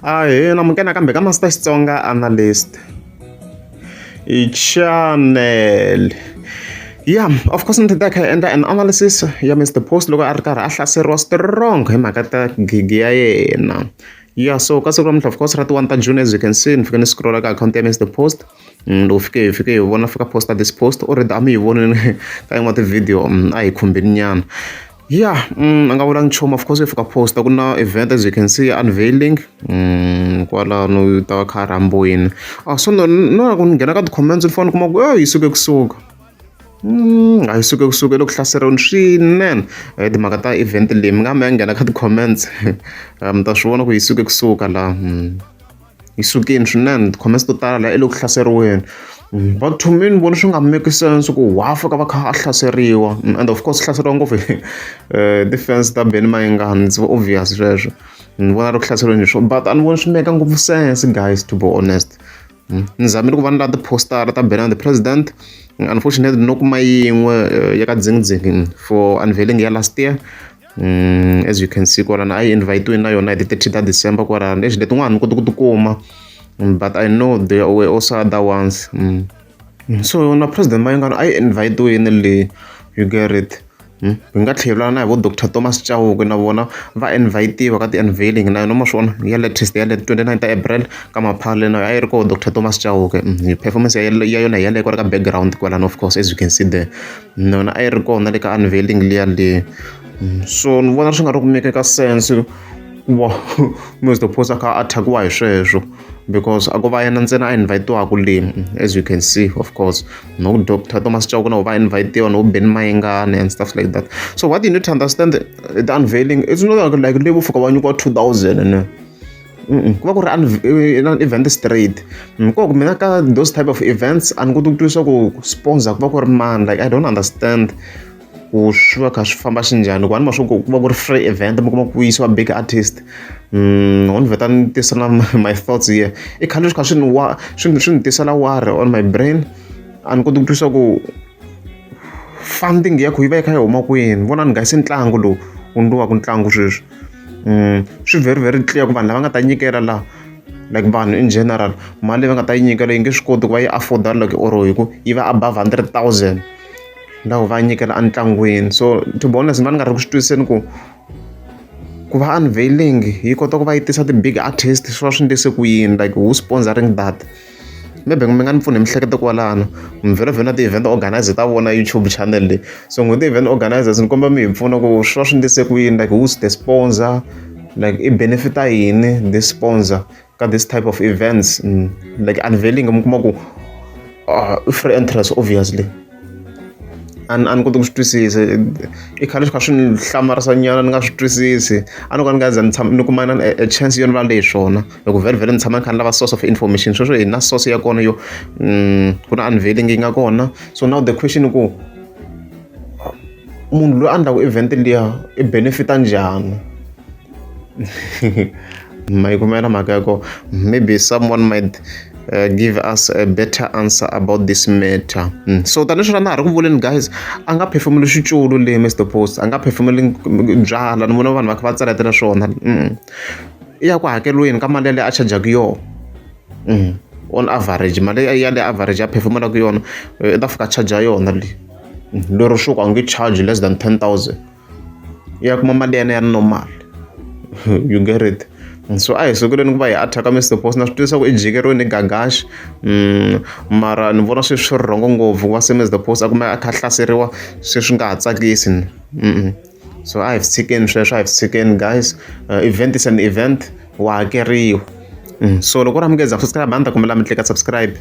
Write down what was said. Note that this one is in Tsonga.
Ahee namukela nakambe ka Master Xitsonga Analyst channel. Ya of course ni ta kha hi endla an analysis ya Mister Post loko a ri karhi a hlaseriwa strong hi mhaka ta gigi ya yena. Ya so ka siku ra namuntlha of course ra ti 1 ta June, as you can see, ni fike ni scrolla ka akhawunti ya Mister Post. Loko fike hi fike hi vona fika posta this post already, a mi yi vonile ka yin'wana ti-video, a hi khumbeni nyana. Ya, a nga vulangi nchumu. Of course i fika posta ku na event, as you can see, unveiling kwalano yi ta va kha a rhambiwini. Ah, so no no ku ni nghena ka ti-comments ni fane ni kuma ku yi suke kusuka, a yi suke kusuka, i le ku hlaseriweni swinene hi timhaka ta event leyi. Mi nga mi ya nghena ka ti-comments, mi ta swi vona ku yi suke kusuka laha, yi sukile swinene. Ti-comments to tala laha i le ku hlaseriweni, but to me ni vona swi nga make sense ku wa fika va kha a hlaseriwa. And of course hlaseriwa ngopfu hi ti-fans ta Benny Mayengani, it's obvious sweswo. Ni vona ri ku hlaseriweni hi swona, but a ni voni swi make ngopfu sense, guys, to be honest. Ni zamile ku va ni lava ti-poster ta Benny the President, unfortunately no kuma yin'we ya ka Dzingidzingi for unveiling ya last year. As you can see kwalano a yi invite-iwini na yona hi ti 30 ta December kwalano. Lexi letin'wana ni koti ku ti kuma, but I know there were also other ones. So na President Mayengani a yi invite-iwini le, you get it? Hi nga tlhela na hi vo Dr Thomas Chauke, na vona va invite-iwa ka ti-unveiling na yona. Ma swi vona ya latest ya le 29 ta April ka Maphale, na a yi ri koho Dr Thomas Chauke. Performance ya yona hi yaleyo kwala ka background kwalano, of course, as you can see there, na yona a yi ri kona le ka unveiling liya le. So ni vona swi nga ri ku make ka sense ku va Mr Post a kha a attack-iwa hi sweswo, because a ko va yena ntsena a invite-iwaku le, as you can see. Of course no Dr Thomas Chauke na va invite-iwa, no Benny Mayengani and stuff like that. So what you need to understand, the unveiling, it's not like leyi vo fika va nyikiwa 2000 ne. Ku va ku ri an event straight. Ko ku mina ka those type of events a ni koti ku twisisa ku sponsor ku va ku ri mani. Like, I don't understand ku swi va kha swi famba xinjhani ku a ni ma swo ku va ku ri free event, mi kuma ku yisiwa big artist. Ho ni vheta ni tisa na my thoughts here, i khale swi kha swi ni wa swi ni tisela worry on my brain. A ni koti ku twisisa ku funding ya ku yi va yi kha yi huma kwini. Vona ni nga se ntlangu lowu wu endliwaka ntlangu sweswi, swi very very clear ku vanhu lava nga ta nyikela laha, like vanhu in general, mali leyi va nga ta yi nyikela yi nge swi koti ku va yi afford-a, like or hi ku yi va above 100,000 loko va nyikela entlangwini. So to be honest, ni va ni nga ri ku swi twisiseni ku ku va unveiling yi kota ku va yi tisa ti-big artist, swi va swi endlise ku yini? Like, who sponsoring that? Maybe mi nga ni pfuna hi mihleketo kwalano. Mi vhele na ti-event organizer ta vona YouTube channel leyi, so n'wi ti-event organizers, ni kombela mi hi pfuna ku swi va swi endlise ku yini. Like, who's the sponsor? Like, i benefit-a yini this sponsor ka this type of events? Like unveiling, mi kuma ku free entrance, obviously. A ni koti ku swi twisisa, i khale swi kha swi ni hlamarisa nyana, ni nga swi twisisi. A no ka ni nga za ni tshama ni kuma na a chance yo ni vulavula hi swona loko vhele vhele ni tshama ni kha ni lava source of information. Sweswo hi na source ya kona yo ku na unveiling yi nga kona. So now the question i ku munhu loyi a endlaka event liya i benefit-a njhani? Ma yi kumela mhaka ya kona? Maybe someone might give us a better answer about this matter. So tanihileswi na ha ri ku vuleni, guys, a nga performeli xiculu le Mr Post, a nga performeli byala. Ni vona vanhu va kha va tsaletela swona. I ya ku hakeriweni ka mali yaleyo a charge-aka yona. On average mali ya le average ya perform-elaka yona, i ta fika a charge yona leyi lero sure ku a nge charge less than 10,000, ya kuma mali ya yena ya normal, you get it? So a hi sukeleni ku va hi attack Mr Post. Na swi twisisa ku i jikeriweni hi Gagashi, mara ni vona swi swi ri wrong ngopfu ku va se Mr Post a kuma a kha a hlaseriwa, se swi nga ha tsakisi. So a hi swi tshikeni sweswo, a hi swi tshikeni, guys. Event is an event, wa hakeriwa. So loko u ri amukeza subscribe, a ni ta kombela mi tlika subscribe.